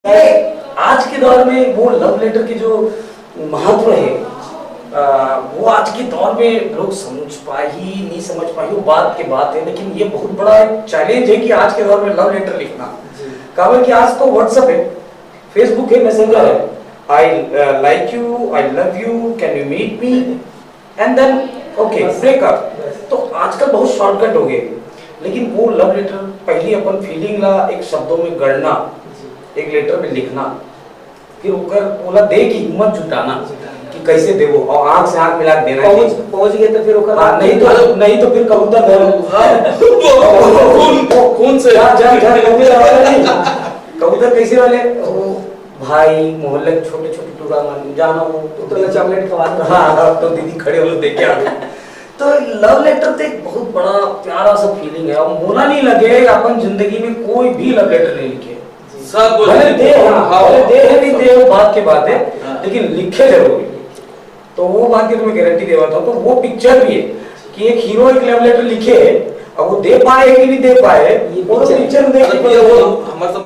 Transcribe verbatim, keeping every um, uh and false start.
आज के दौर में वो लव लेटर के जो महत्व है, अ, वो आज के दौर में लोग समझ पाही नहीं समझ पाही, वो बात के बात है, लेकिन ये बहुत बड़ा एक चैलेंज है कि आज के दौर में लव लेटर लिखना। काबर कि आज तो WhatsApp है, Facebook है, Messenger है। I like you, I love you, can you meet me? And then okay, break up। तो आजकल बहुत शॉर्टकट हो गए, लेकिन वो लव लेटर, पहले अपन फीलिंग ला एक शब्दों में गढ़ना, एक लेटर में लिखना, फिर ओकर ओला दे के हिम्मत जुटाना कि कैसे देवो, और आंख से आंख मिला के देना पहुंच चाहिए। पहुंच गए तो फिर ओकर हाँ, नहीं तो नहीं तो फिर कबूतर धरो। हाँ। कौन कौन से? जा, जा, जा, कबूतर वाला नहीं। कबूतर कैसे वाले? वो भाई, मोहल्ले के छोटे छोटे टूरा मन जाना हो तो तोला चॉकलेट खवा दो। हाँ, हाँ, तो दीदी खड़े हो देख के आ गए। तो लव लेटर तो एक बहुत बड़ा प्यारा सा फीलिंग है, और मोला नहीं लगे अपन जिंदगी में कोई भी लव लेटर नहीं लिखे। सब बोल भले दे, हाँ, हाँ। भले दे है नहीं दे, वो बात की बात है, हाँ। लेकिन लिखे जरूर है। तो वो बात की तुम्हें गारंटी देवा था। तो वो पिक्चर भी है कि एक हीरो एक लव लेटर लिखे है, अब वो दे पाए कि नहीं दे पाए, ये वो तो पिक्चर पिक्चर में देख के मतलब ये पता वो चलेगा। हमारे सब